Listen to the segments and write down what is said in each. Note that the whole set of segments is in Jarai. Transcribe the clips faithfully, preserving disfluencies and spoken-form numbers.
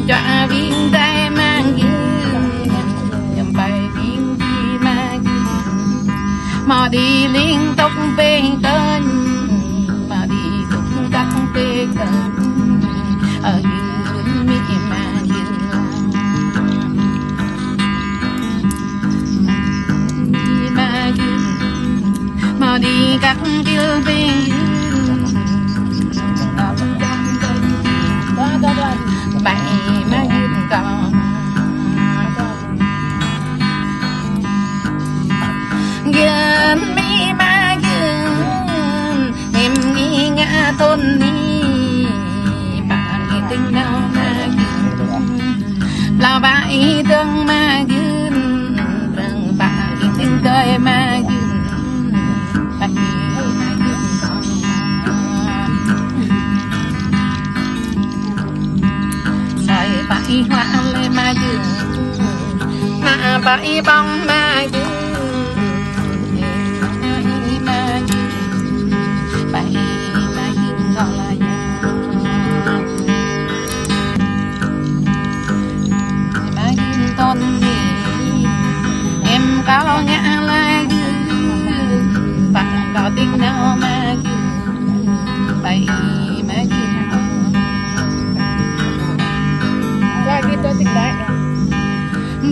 Čuă ƀing dai mă gưt, ñăm pai ƀing dih mă gưt. Hmâo đĭ ling tŏk pĕng kơnh, hmâo đĭ tŏk dăk pĕng kơnh. Ơ gưt mĭ mă gưt. Mă gưt, hmâo đĭ kăk kil pĕng gưt. Bai mă gưt kâo. Gưt mĭ mă gưt, hiư̆m ngă ngă thŭn anai, pă ih tĭng nao mă gưt. Plao pă ih dơ̆ng mă gưt, prơ̆ng pă ih tĭng dơi mă gưt. Pă ih mă gưt kâo. Soi pă ih huă lĕ mă gưt. Mă pă ih ƀơ̆ng mă gưt. Mă gưt. Pă ih mă gưt kâo laĭ. Mă gưt thŭn anai, hiư̆m kâo ngă laĭ gưt. Pă kâo tĭng nao mă gưt. Bai mă gưt.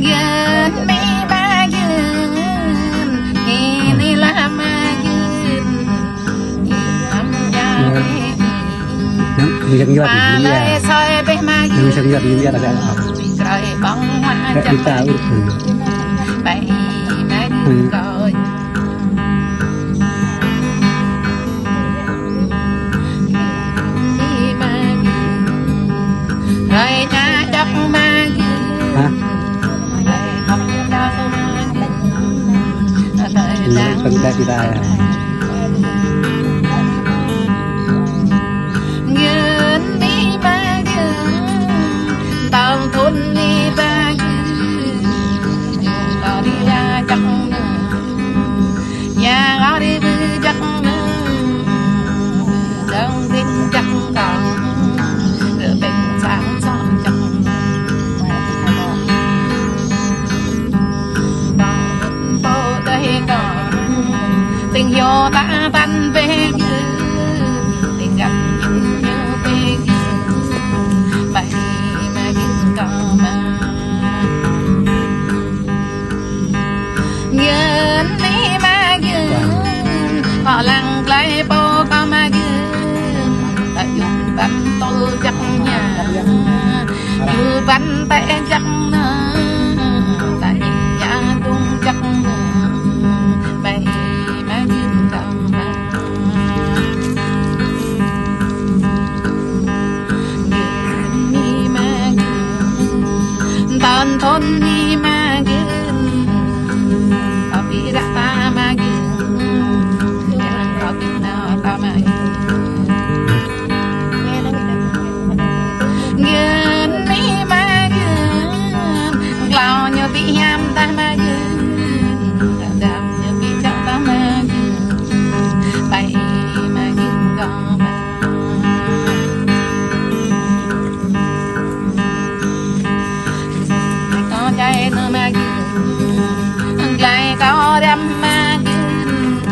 Gưt mĭ mă gưt, anai lah mă gưt. Ih, ăm ya. Yang, yang yuat, yang yuat. Yang yuat, yang yuat, agak. Krơi ƀơ̆ng mă gưt. Bai mă gưt kâo. Hah? Ini kan kita, kita ya. Gưt mĭ mă gưt, kâo lăng glai pô kâo mă gưt. Ta yŭp ƀăn tŏl jăk ña, yŭp ƀăn tĕ jăk na, ta ñi ya dŭng jăk na. Bai mă gưt kâo mă. Gưt mĭ mă gưt, thŭn thŭn mĭ mă gưt. Kâo pi ră ta mă gưt, kâo pi nao ta mă gưt. Gưt mĭ mă gưt, klâo ñu pi hiam ta mă gưt. Đam ñu pi čŏk ta mă gưt. Bai mă gưt kâo mă. Kâo djai nao mă gưt, glai kâo răm mă gưt,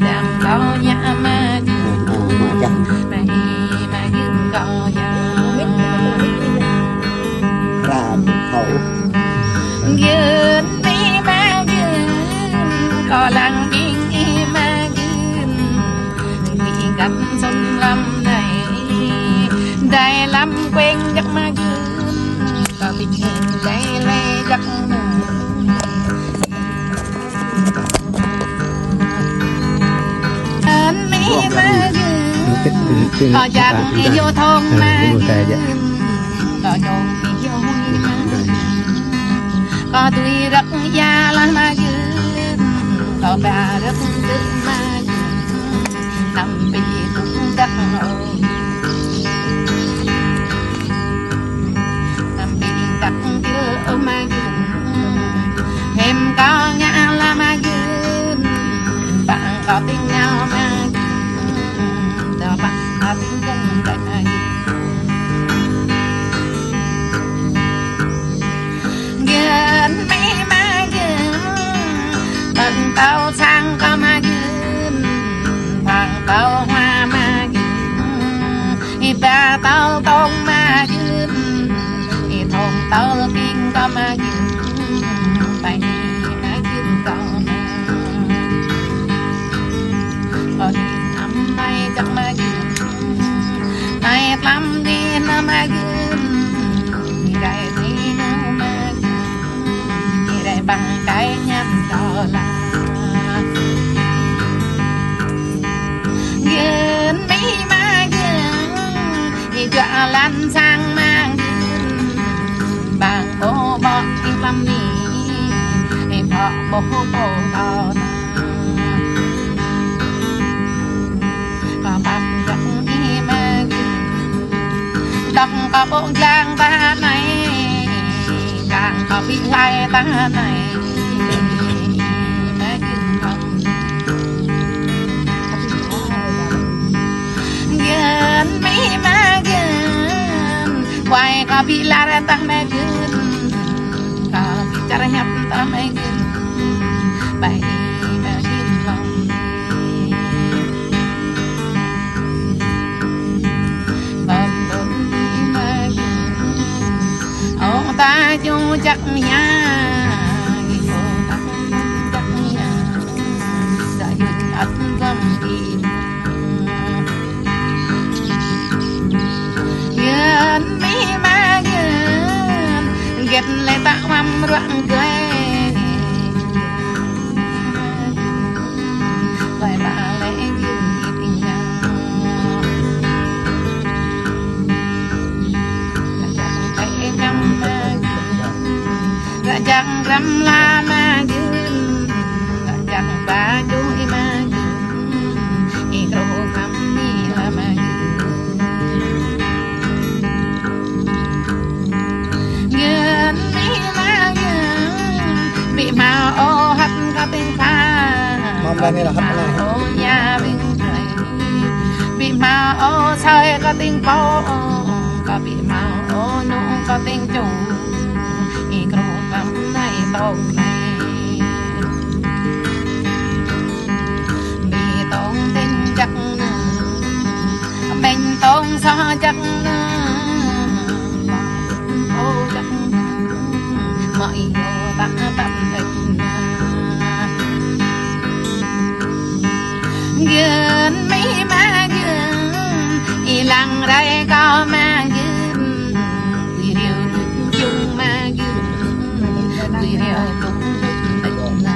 răm kâo ñă mă gưt, mă gưt kâo ñă. Răm kâo. Gưt mĭ mă gưt, kâo lăng ƀing ih mă gưt. Ƀing găp sŭn lăm đai, đai lăm kueng jăk mă gưt. Kâo ƀing ih đai lĕ jăk mă. Gưt mĭ mă gưt, kâo jăk ih yua thŏng mă gưt. Kâo jŏng ih yua huĭ mă gưt. Kâo tui rơ̆k ia lah mă gưt. Kâo ba rơ̆k dơ̆ mă gưt. Năm pi tŭk dăk ơ. Năm pi dăk dơ̆ ơ mă gưt. Hiư̆m kâo ngă lah mă gưt. Pă kâo tĭng nao mă gưt. Dŏ pă kâo tĭng dơ̆ng dăk mă gưt. Tăn sang mă gưn, bang ƀô̆ ƀô̆ ih lăm ni, ih ƀô̆ ƀô̆ ƀô̆ tao na. Kâo ƀăp jăk ih mă gưn, dŏng kâo ƀô̆ jang ta anai, jang kâo ƀĭ hlai ta anai, mă gưn kâo. Gưn mă ih mă gưn, wai kâo ƀĭ lar tah mă gưn, kâo ƀĭ čar hiăp tah mă gưn, ƀai mă gưn lŏng. Bơ̆n bơ̆n mă gưn, ơ ta jŭ jăk mia, ơ ta jŭ jăk mia. Sa yun ăt găm in. Yun mih ma yun, gĕt lĕ ta wăm ruă gơi. Lơi ba lĕ yun i ting yang. Gah jang ram la ma gưn, gah jang ba ču i ma gưn, i krô kam ni la ma gưn. Gưn mi ma gưn, ƀĭ hmâo ôh hăt kơ ting pha. Mâm ba ni la hăt na. Ôh ya ƀing trai. Ƀĭ hmâo ôh soi kơ ting pô, kơ ƀĭ hmâo ôh nu kơ ting ču. I krô kam nai tông nai. Ƀĭ tông ting jăk nai. Ƀing tông soh jăk nai. Ƀă ƀu jăk nai. Mă i yô ta ta đĕč nai. Gưn mi ma gưn, i lăng rai kâo ma gưn, ui riu đŭt jung ma gưn, ui riu đŭt đŭt đŭt na.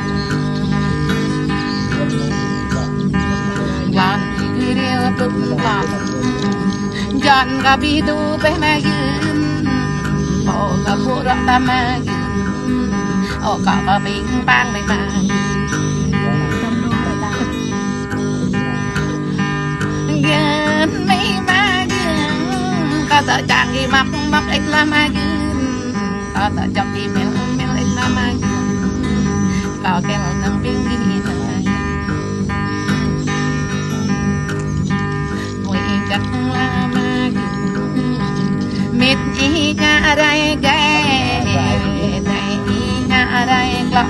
Wan ui riu đŭt đŭt. Jan kâo ƀĭ du peh ma gưn, pô kâo pŭ ruă ta ma gưn, ôh kâo kơ ƀing pang ƀing ma gưn. Gưn mi ma gưn, kâo tơ čang i măk măk ĕč la ma gưn, kâo tơ čŏk i mil mil ĕč la ma gưn, kâo kĕl nang ƀing i na. Ui jăk la ma gưn, mĭt i ngă rai gai, dai i ngă rai klŏ.